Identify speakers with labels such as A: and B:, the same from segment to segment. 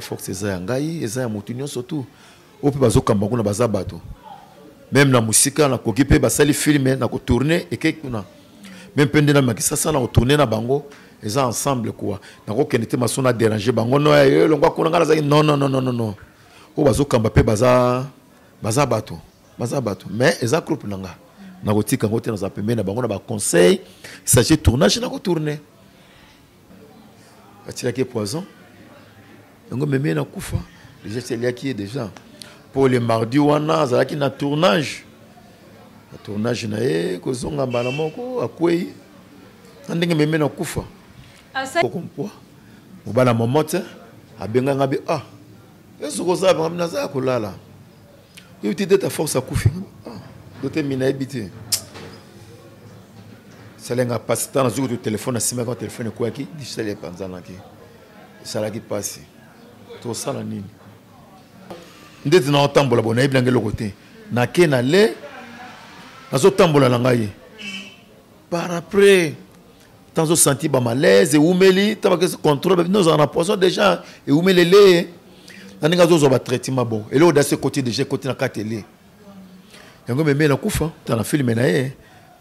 A: Force eza ya ngai, eza ya motu nyonso tu oyo mpe bazokamba kuna baza bato. Meme na mosika nakoki mpe basali filme na kotourne ekei kuna, meme mpe nde na makisasa na kotourne na bango, eza ensemble quoi. Nakokende te maso na déranger bango, no elongwa kuna ngai nazalaki non non non non non. Oyo bazokamba mpe baza baza bato, baza bato, mais eza groupe na nga, nakotika yango te, naza pembeni na bango na baconseil. S'agit tournage, nakotourne. Batielaki ye poison, yango meme ye na kufa déjà, ti aliaki ye déjà. Mpo le mardi wana azalaki na tournage, na tournage na ye, kozonga mbala moko akwei na ndenge meme na kufa. Kokompwa mobala momo te abenganga bi ah esoki oza bango naza ya kolala, oyebi te deta force akufi. Ah, dote mina yebi te, esalenga mpasi. Ntango nazwi kutu telefone, nasimaki telefone, ekweyaki, digital epanzanaki, esalaki mpasi. Tosala nini? Ndeti naotambola bo, nayebi nanga eloko te, nake na le nazotambola na ngai. Par après ntango ozosentir bamalaise ewumeli, ntango bakesi contrôle, babino ozala na poison déjà ewumelele na ndenge azozwa batraitement. Bon, eloko dasi ekoti déjà, ekoti na kati ele, yango meme na kufa. Ta na filme na ye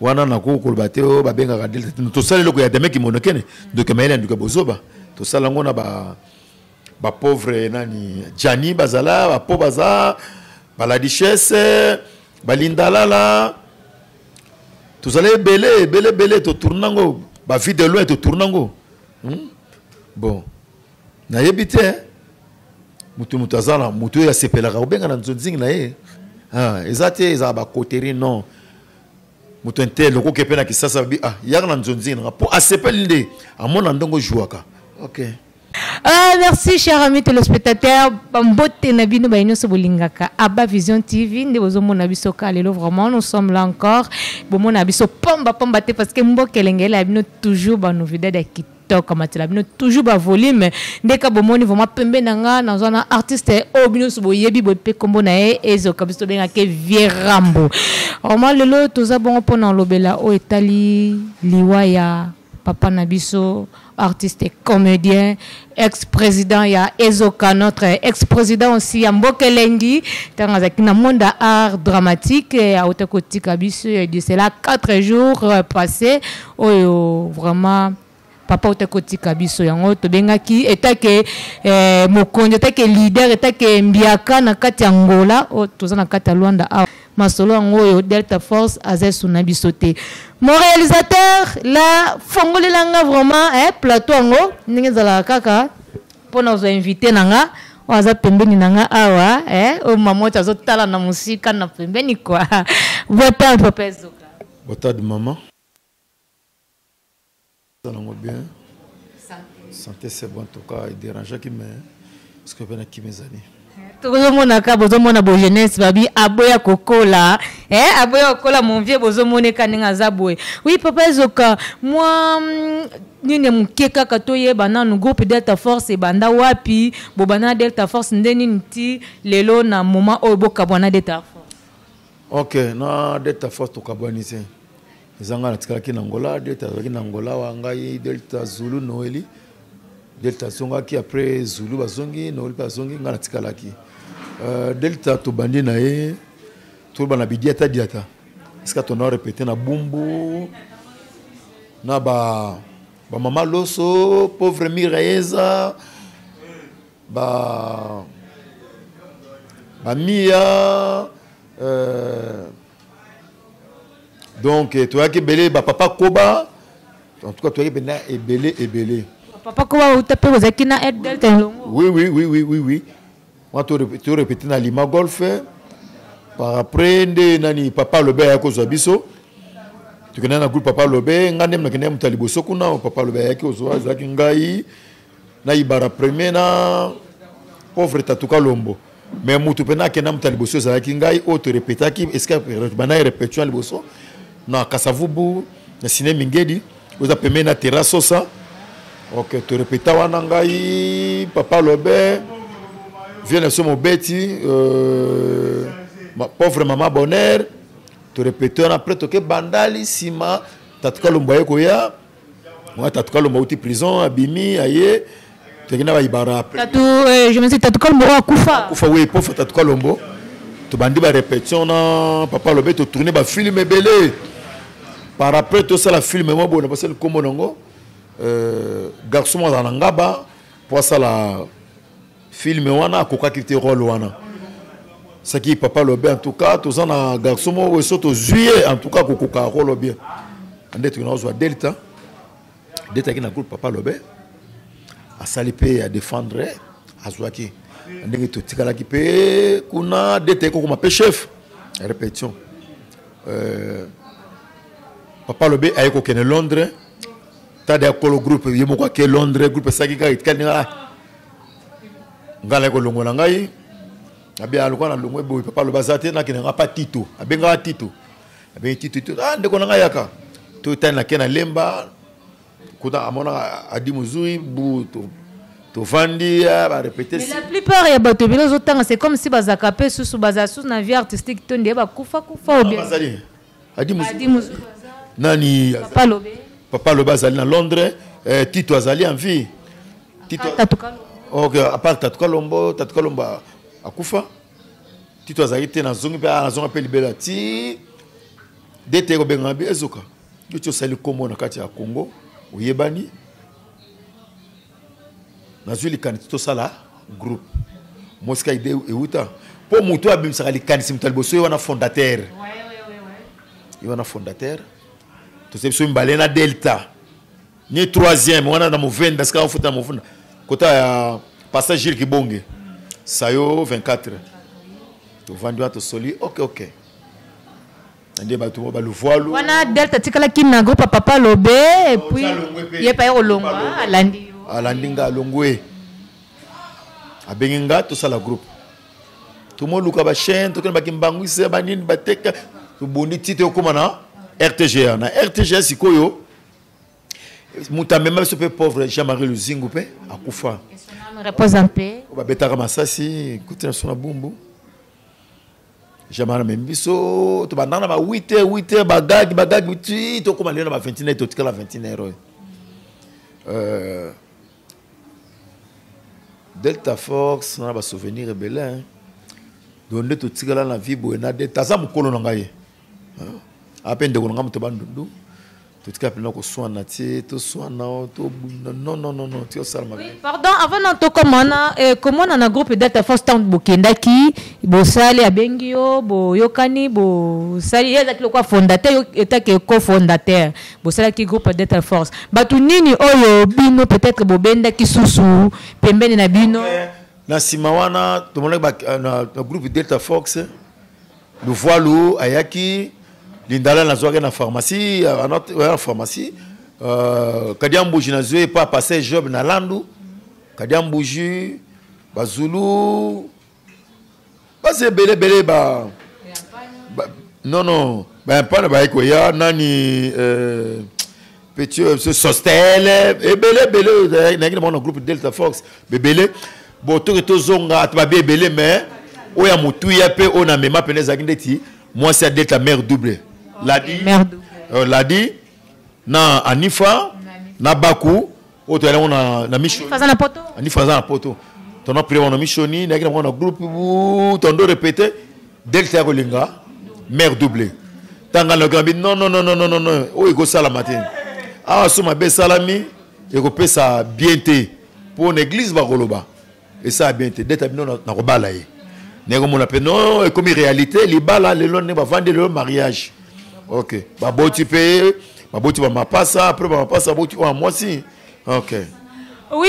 A: wana, nakoki koloba te oyo babengaka delta. Tosala eloko ya Dameki Monokene, ndoki mayele ya ndoki ya bozoba. Tosala yango na ba bapauvre nani Jani, bazala bapo, baza bala duchesse, balindalala, tozala ebele ebele ebele. Totourne yango bavie de loin, totourne yango. Bon, nayebi te, motu moto aza na motu oyo asepelaka kobenga na nzonzingi na ye. Ah, eza te ezala bacoterie, non, moto intel okoki mpe na Kisasa, babi ah, yaka na nzonzingi nanga mpo asepeli nde amona ndongo jouaka. Ok.
B: Ah, merci cher ami téléspectateur. Bambote na bino ba nyonso bolingaka Abba Vision TV nde bozomona biso ka lelo. Vraiment, nous sommes là encore. Bomona biso pamba pamba te, parce que mboka elengela ya bino toujours ba novidade ya kitoko, matela bino toujours ba volume. Ndeka bomoni vraiment pembe na nga, nazwa na artiste oyo bino nyonso boyebi boye mpe kombo na ye ezoka biso, tobengaka Vieux Rambo. Vraiment lelo toza bongo mpona olobela oyo etali liwa ya papa na biso, artiste et comédien, ex-président ya Ezoka, notre ex-président aussi ya Mbokelengi, ntango azalaki na monde ya art dramatique, auta kotika biso de cela 4 jours passés oyo. Vraiment papa auta kotika biso, yango tobengaki etake mokonzi, etake leader, etake mbiaka na kati ya Ngola oyo toza na kati ya Lwanda awa. Masolo yango oyo Delta Force aza esu na biso te. Mon réalisateur la fongolelanga vraiment plateau yango ndenge ezalaka kaka mpo nazwa invité na nga oyo aza pembeni na nga awa, oyo mama oyo azotala na mosika na pembeni quoi. Boa tarde, papa Ezoka.
A: Boa tarde, maman. Nango bien, santé c'est bon. En tout cas edérangeaki, mais parce que mpe na kimi ezali.
B: Tozomonaka, bozomona bo jeunesse babi aboya kokola, aboya kokola. Mon vieux, bozomoneka ndenge aza boye. Oui, papa Ezoka, mwa nini moke kaka toyeba nanu groupe Delta Force ebanda wapi, bobanda na Delta Force nde nini ti lelo na moment oyo bokabwa na Delta Force?
A: Ok, na Delta Force tokabwani te, eza ngai natikalaki na Angola, Delta azalaki na Angola. Wa ngai Delta, Zulu, Noeli. Delta azongaki après, Zulu bazongi, Noeli mpe azongi, ngai natikalaki. Delta tobandi na ye, toloba na bidiata diata, esika tona répété na Bumbu na ba bamama loso, pauvre Miraeza, ba bamia, donc toyaki ebele, bapapa Koba. En tout cas toyaki mpenza ebele ebele.
B: Papa Koba uta mpe ozalaki na aide Delta elongo?
A: Oui, wana torépété na Lima Golf. Par après nde nani, papa Lobe ayaki kozwa biso, tokendaki na groupe papa Lobe. Ngai nde nakendaki moto ya liboso kuna. Papa Lobe ayaki kozwa, ezalaki ngai na Ibara premier na pauvre Tatuka Lombo. Mais motu mpena akenda moto ya liboso ezalaki ngai, oyo torepetaki esika bandaki répétition ya liboso na Kasavubu, na Sine Mingedi oyo eza pembeni na Terrasse Sosa. Ok, torepeta wana ngai, papa Lobe, vieux na biso mobeti, pauvre mama Bonheur. Torepete wana, après toke Bandali. Nsima Tatuka Lombo aye koya wana. Tatuka Lombo auti prison, abimi, aye. Toyaki na baibara.
B: Tatu, je me suis Tatu Kalombo oyo akufa.
A: Akufa oui, pauvre Tatu Kalombo. Tobandi ba répétition na papa Lobe, totourne ba film ebele. Par après tosala film moko boye na basali nkombo nango garçon moko azala na ngaba mpo asala film wana, akokaki te rôle wana. Saki papa Lobe, en tout cas toza na garçon moko boye, so tozwi ye, en tout cas akokoka rôle bien. Nde tokenda kozwa Delta. Delta aki na groupe papa Lobe, asali mpe ya défendre, azwaki ndenge totikalaki mpe kuna. Delta ekokoma mpe chef répétition. Papa Lobe aye kokende Londres, tade ya kolo groupe ye moko ake Londres, groupe esalaki kaka etikali ndenge ngai naye kolongola ngai abi alokwa na longwe boye. Papa Lobe aza te, nakende nga pa Tito, abengaka Tito, abengi Tito, Tito, ah ndeko na ngai yaka totali. Nake na Lemba kuna, amonaka adi mozui bu tovandi barépété.
B: Mais la plupart ya bato ebele ozotanga, c'est comme si bazalaka mpe susu, bazala susu na vie artistique to nde bakufa kufa ou bien?
A: Bazali adi
B: Adi Mozui,
A: nani?
B: Papa Lobe.
A: Papa Lobe azali na Londres, Tito azali en vie. Tito.
B: Tatu Kalombo.
A: Ok, à part Tatu Kalombo, Tatu Kalombo akufa, Tito azalaki te. Nazongi mpe, nazonga mpe libela ti de te kobengaka bi ezoka yo ti osali nkombo na kati ya Congo, oyebani. Nazwi likanisi tosala groupe. Mosika idée euta mpo moto abimisaka likanisi, moto ya liboso ye wana fondateur, ye wana fondateur. Toza biso mibale na Delta ni troisième wana na Movenda, sika ofuta na Movenda kota ya passage Gilles Kibonge sayo 24. Tovandi wana, tosoli, ok, nde bato baluvualu.
B: Wana Delta atikalaki na groupe ya papa Lobe, et puis ye pa ye kolongwa, alandi yo.
A: Alandi nga, alongwe, abengi nga tosala groupe. Tomoluka bachaîne, tokende bakimbangwisa banini bateka, tobundi ti tokóma na RTGA. Na RTGA sikoyo moto amema biso mpe pauvre Jean-Marie Luzingu mpe akufa.
B: Repose en paix.
A: Babetaka masasi kuti na biso na Bumbu. Jean-Marie amemi biso, tobandaka na ba 8 heures, 8 heures, bagagi bagagi ti tokóma lelo na ba 21 heures, totikala 21 heures oyo. Delta Force na basouvenir ebele. Donc nde totikala na vie boye na Delta. Aza mokolo na ngai ape ndeko na ngai, moto Bandundu. Totikala mpena koswana ti toswana, tobunda, non non non non, ti osala mabe.
B: Pardon, avant na tokoma wana, komona na groupe Delta Force, ntango bokendaki bosali, abengi yo, boyokani, bosali, ye azalaki lokwa fondateur, yo etaki cofondateur, bosalaki groupe Delta Force. Bato nini oyo bino peut-être bobendaki susu pembeni na bino?
A: Na nsima wana tomonaki na groupe Delta Force, Luvualu ayaki, Lindala nazwaki na pharmacie, na pharmacie Kadia Mbuji nazwi epa passe Job na Landu, Kadia Mbuji, Bazulu basi ebele ebele ba non non, bayampana baye koya nani, petit Sostel, ebele ebele nayaki na bango na groupe Delta Force bebele. Bon, toke tozonga ata babi ebele, mais oyo ya motuya mpe oyo na mema pene ezalaki ndeti mwasi ya Delta, mare double Ladi, Ladi na Anifa na Baku oyo toyali yango na Mishoni. Anifa aza na Poto, tona prier na Mishoni, nayaki na bango na groupe tondo répété. Delta ya kolinga mare double, ntanga nayoki non non non non non non, oyo ekosalama te awa, so mabe esalami ekopesa bien te mpo na église, bakoloba esala bien te. Delta bino nakobala ye, nayekomona mpe non, ekomi réalité libala lelo nde bavandi lelo mariage. Ok, baboti mpe, baboti bamapasa, après bamapasa baboti oyo mwasi, ok.
B: Oui,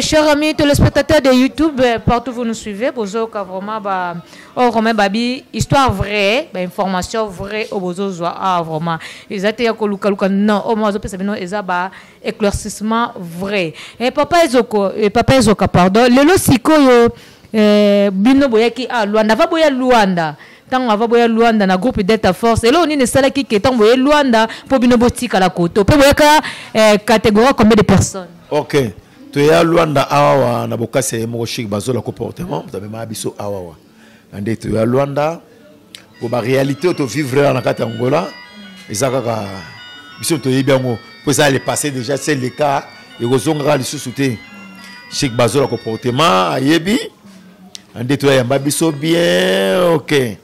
B: chers amis téléspectateurs de YouTube, partout vous nous suivez, bozoka vraiment ba oh vraiment babi histoire vraie, ba information vraie au bozo ah vraiment. Ezate ya koluka luka non, au moins pesa bino eza ba éclaircissement vrai. Et papa Ezoko, et papa Ezoka pardon, lelo sikoyo bino boyaki ah Luanda, va boya Luanda. Ntango ava boya Luanda na groupe Delta Force, eloko nini esalaki ke ntango boye Luanda mpo bino botikala koto mpe boyaka catégorie combien de personnes?
A: Ok, toya Luanda awawa na bokasi ya ye moko Chik Bazola, comportement moto amemaka biso awawa na nde toya Luanda po baréalité oyo tovivre wana na kati ya Angola eza kaka biso toyebi yango, mpo eza le passé déjà, c'est le cas, ekozongaka lisusu te. Chic Bazola comportement ayebi nde toyamba biso bien ok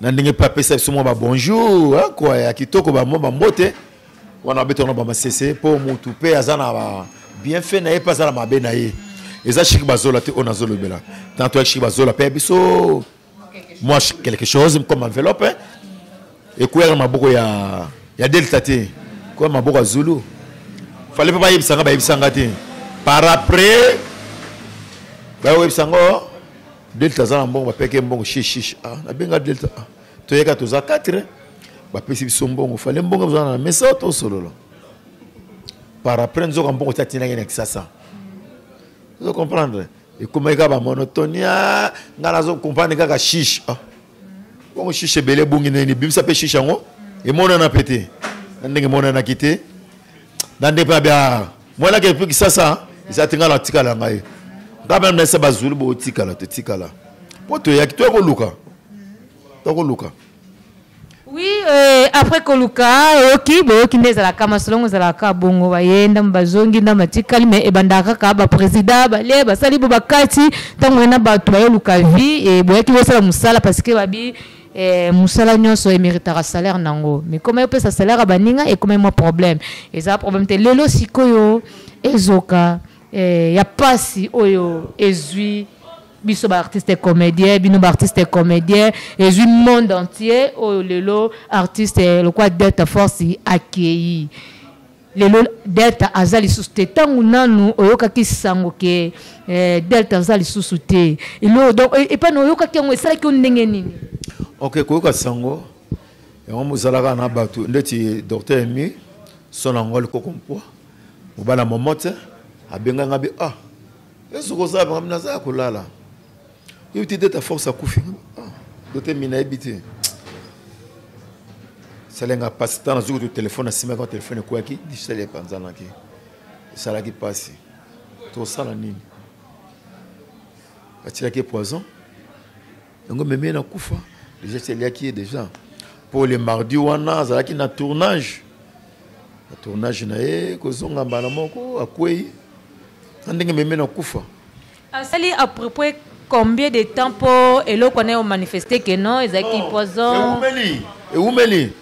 A: na ndenge mpe apesa biso mwa babonjour kwa ya kitoko bamwa bambote wana babeta wana bamasese mpo motu mpe aza na ba bienfait na ye mpe aza na mabe na ye eza Chic Bazola te oyo nazolobela tanto ya Chic Bazola mpe ya biso mwa quelque chose comme enveloppe ekweyaka na maboko ya, ya delta te kwa maboko ya zulu fale mpe bayebisa nga bayebisa nga te par après bayoyebisa ngo delta aza na mbongo bapeke mbongo shishish ah, nabenga delta ah. Toyeka toza 4 bapesi biso mbongo fale mbongo ozala na mesa tosolola par après nzoka mbongo ti atindaki na kisasa ozo comprendre ekomaki kaka bamonotonia ngai nazo comprendre kaka shish ah. Bongo shish ebele ebungi nini bimisa mpe shish yango emonana mpe te na ndenge emonanaki te na ndenge mpe abia mwanake mpe kisasa eza te ngai natikala ngai ngai mpe naisa bazulu botikala totikala mpo toyaki toya koluka toya koluka.
B: Oui, après koluka oyoki boyoki nde ezalaka masolongo ezalaka bongo baye ndambo bazongi ndambo batikali mais ebandaka kaka baprésident balie basali bo bakati ntango ye na bato bayoluka vie e boyaki bosala mosala parce que babi mosala nyonso eméritaka salaire nango mais koma yopesa salaire ya baninga ekomai mwa problème eza problème te lelo sikoyo ezoka ya pasi oyo ezwi biso baartiste comédien bino baartiste comédien ezwi monde entier oyo lelo artiste lokwa Delta Force akei lelo Delta aza lisusu te ntango nanu oyokaki sango ke Delta aza lisusu te elo donc epai na oyokaki yango esalaki yo ndenge nini?
A: Ok, koyoka sango yango mozalaka na bato ndeti docteur Emi son yango likoko mpwa mobala momote abenganga bi ah esoki oza bango naza ya kolala oyebi te Delta Force akufi ah, docteur Emi nayebi te esalenga mpasi ntango nazwi kutu telefone nasimaki telefone ekweyaki digital epanzanaki esalaki mpasi tosala nini batielaki poison yango meme na kufa déjà ti eliaki ye déjà mpo le mardi wana azalaki na tournage na tournage na ye kozonga mbala moko akwei na ndenge meme na kufa.
B: Asali à peu près combien de temps mpo eloko wana omanifeste ke non ezalaki poison?
A: Ewumeli ewumeli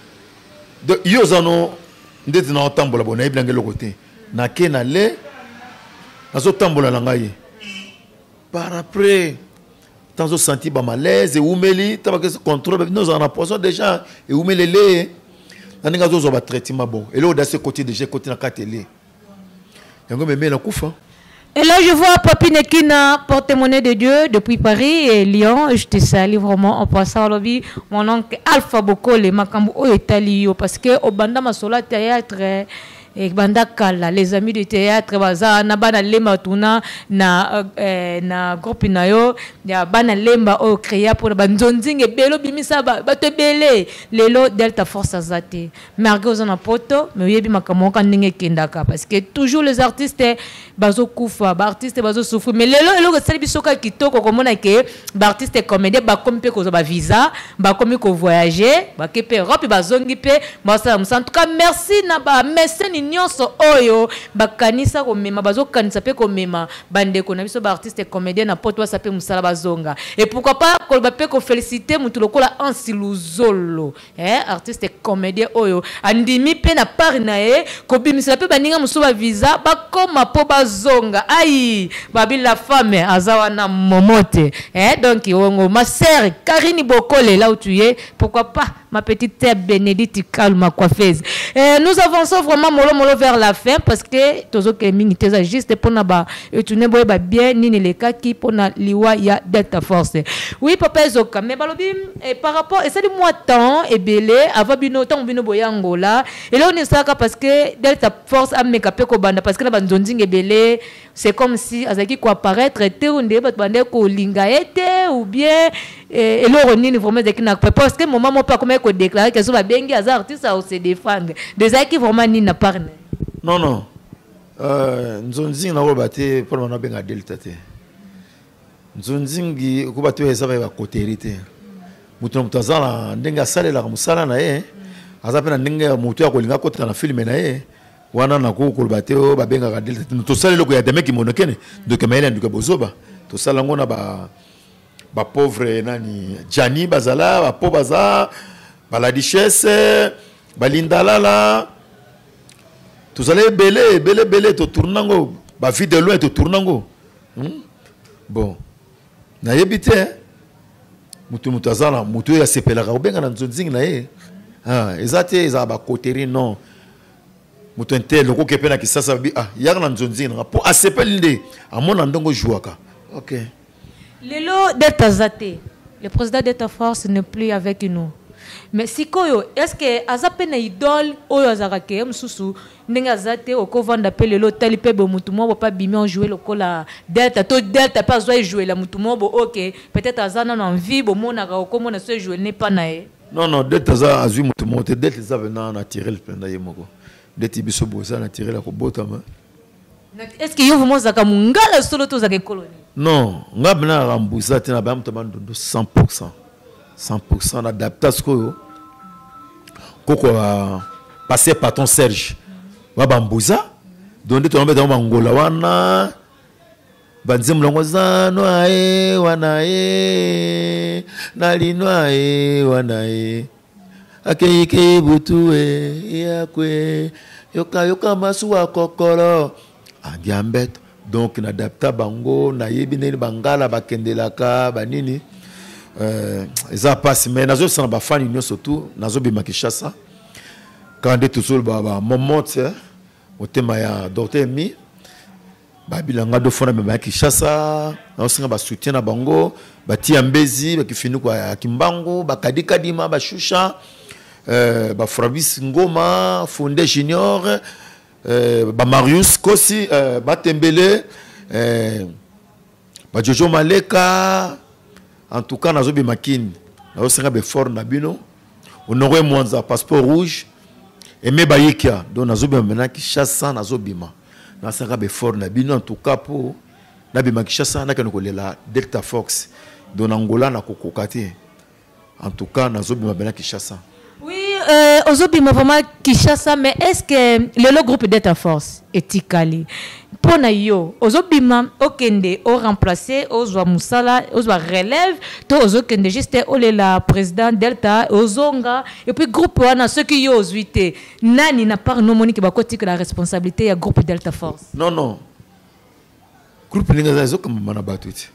A: yo oza no ndeti na otambola bo nayebi nanga eloko te nake na le nazotambola na ngai par après ntango ozosentir bamalaise ewumeli ntango bakesi contrôle babino ozala na poison déjà ewumeli ele na ndenge azozwa batraitement bon eloko dasi ekoti déjà ekoti na kati ele yango meme na kufa.
B: Et là, je vois Papi Nekina, porte-monnaie de Dieu, depuis Paris et Lyon. Je te salue vraiment en passant au lobby. Mon oncle Alpha Bokole, Makambu Oetalio, parce que au Banda Masola Théâtre, et Banda Kala, les amis du théâtre, baza, na bana lemba tuna, na, na groupe na yo, ya bana lemba o créa pour ba nzonzing et belo bimisa ba, ba te belé. Lelo Delta Force azate. Malgré oza na poto, mais oyebi makambo moko ndenge ekendaka parce que toujours les artistes bazokufa, ba artistes bazo souffrir, mais lelo eloko esali biso kaka kitoko komona ke ba artistes comédien bakomi mpe kozwa ba visa, bakomi ko voyager, bake mpe Europe, bazongi mpe basala mosala. En tout cas merci na ba meseni nyonso oyo bakanisa komema, bazokanisa mpe komema bandeko na biso ba artistes comédien na poto basa mpe mosala bazonga. Et pourquoi pas koloba mpe koféliciter motu lokola Ansi Luzolo, artiste comédien oyo andimi pe na part na ye kobimisela pe baninga mosusu ba visa bakoma po bazonga. Ai babi la femme aza wana momote, donc ongo ma sœur Karine Bokole là où tu es, pourquoi pas ma petite sœur Bénédicte Kalma coiffeuse. Nous avançons vraiment mollo mollo vers la fin parce que tozo ke mingi teza juste pona ba etune boye ba bien nini lekaki pona liwa ya Delta Force. Oui papa ezoka mais balobi par rapport et ça dit moi temps ebele avant bino tant bino boya Angola et là on est ça parce que Delta Force a meka pe ko banda parce que na ba nzonzinga ebele c'est comme si azaki ko apparaître te ou nde bato bande ko linga ete ou bien eloko nini vraiment ezalaki na parce que moment moko akomaki ko déclarer que so babengi aza artiste a se défendre ezalaki vraiment nini na part na
A: Non non, nzonzingi nakoloba te mpona bana babenga Delta te. Nzonzingi ko bato oyo eza ba coterie te, moto na moto aza na ndenge asalelaka mosala na ye, aza mpe na ndenge ya moto ya kolinga akota na filme na ye. Wana nakoki koloba te oyo babengaka delta te. Tosala eloko ya Damien Kimonokene, ndoki mayele ya ndoki ya bozoba. Tosala yango na ba ba pauvre nani Gianni bazala, ba po baza, ba la duchesse, ba Lindalala. Tozala ebele, ebele, ebele, totourne yango, ba vie de loin totourne yango. Bon, nayebi te mutu mutu aza na mutu oyo asepelaka kobenga na nzonzingi na ye. Ah, eza te, ezala ba coterie non. Mutu intel okoki pe na Kisasa bi ah yaka na nzonzingi na po asepeli nde amona ndongo jouaka. OK.
B: Lelo Delta Zate, le président Delta Force n'est plus avec nous. Mais sikoyo, est-ce que aza pe na idole oyo azaka ke mususu ndenge aza te okovanda pe lelo otali pe bo mutu moko pa bimi en jouer lokola Delta to Delta pe azwa jouer la mutu moko OK peut-être aza nano en vie bomonaka okomona so jouer ne pas na ye.
A: Non non, Delta aza azwi mutu moko te, Delta eza vena naturel mpenza ye moko. Ndeti biso boye eza naturel ya kobotama.
B: Est-ce que yo vraiment ozalaka mongala solo to ozalaka ekolo nini?
A: Non, nga mpenza nalaka mbuza te, na baya moto ya Bandundu 100%. 100% na adapta sikoyo koko ya passé patron Serge wa bambuza donc nde tolobeta yango bangola wana banzembo yango zano aye wana ye na lino aye wana ye akeikei butu e yakwe yoka yoka masuwa kokolo andiambeto. Donc na adapta bango, nayebi ndenge bangala bakendelaka banini. Eza pasi mais nazosala ba fani nyonso tout, nazobima Kinshasa quand nde tozoloba ba momote motema ya docteur Mi babilanga do fona mema ya Kinshasa, nazosenga ba soutien na bango, batia mbezi bakifinuku ya Kimbangu, bakadikadima bashusha, ba Fabrice Ngoma Fonde Junior, ba Marius Kosi, Batembele, ba Jojo Maleka. En tout cas nazobima Kin, nazosenga ba effort na bino. Honoré Mwanza passeport rouge Aimé Bayikia, donc nazobima maintenant Kinshasa, nazobima nasenga ba effort na bino en tout cas po nabima Kinshasa nakende kolela Delta Fox donc na Angola nakokoka te. En tout cas nazobima maintenant Kinshasa.
B: Oui, ozobima vraiment Kinshasa, mais est-ce que le groupe Delta Force etikali pona yo ozobima okende o remplacer ozwa musala ozwa relève to ozokende juste olela président Delta ozonga et puis groupe wana soki yo ozwi te nani na part no moni ke bakotika la responsabilité ya groupe Delta Force?
A: Non non, groupe ninga za ezokamba na bato ti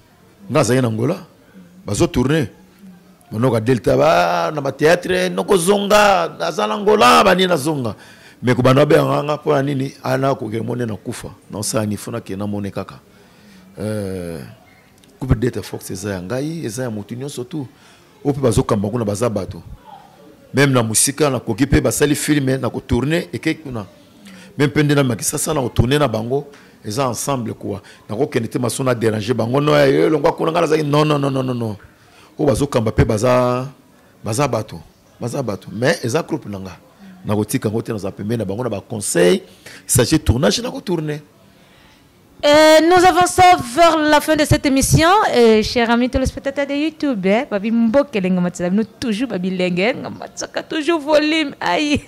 A: nga azali na Angola bazo tourner monoka Delta ba na ba théâtre noko zonga aza na Angola bani na zonga mais ko banda ba nga po na nini ana ko ke mone na kufa na sala ni fona ke na mone kaka coupe Delta Force eza ya ngai eza ya mutu nyonso tout oyo pe bazo kamba kuna baza bato même na musika na koki pe basali film na ko tourner eke kuna même pe nde na makisasa na ko tourner na bango eza ensemble quoi na ko kende te maso na déranger bango no ya yo longwa kuna ngai nazalaki non non non non non non oyo bazo kamba pe baza baza bato baza bato mais eza groupe na nga na kotika yango te naza pembeni na bango na ba conseil s'agit tournage na ko tourner.
B: Nous avançons vers la fin de cette émission. Chers amis téléspectateurs de YouTube, hein, Babi Mboke, lenga matisa bino toujours Babi Lenge, nga matsaka toujours volume. Aïe.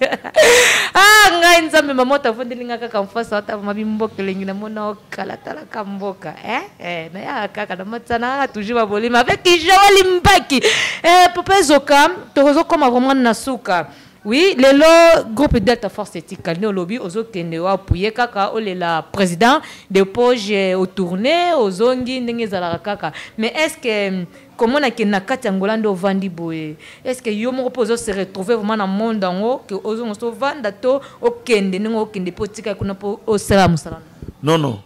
B: Ah, ngai nzambe mama tavondeli nga kaka mfasa ata Babi Mboke lengi na mona okala tala ka mboka, hein? Na ya kaka na matsa na toujours ba volume avec Joël Mbaki. Papa Zoka, tozo koma vraiment na suka. Oui, lelo groupe Delta Force etikali nde olobi ozokende o appuyer kaka olela président de poche o tourner ozongi ndenge ezalaka kaka. Mais est-ce que komona ke na kati ya Angola nde ovandi boye, est-ce que yo moko mpe ozo se retrouver vraiment na monde yango ke ozongo so ovanda to okende ndenge okende mpe otikali kuna mpo osala mosala?
A: Non, non.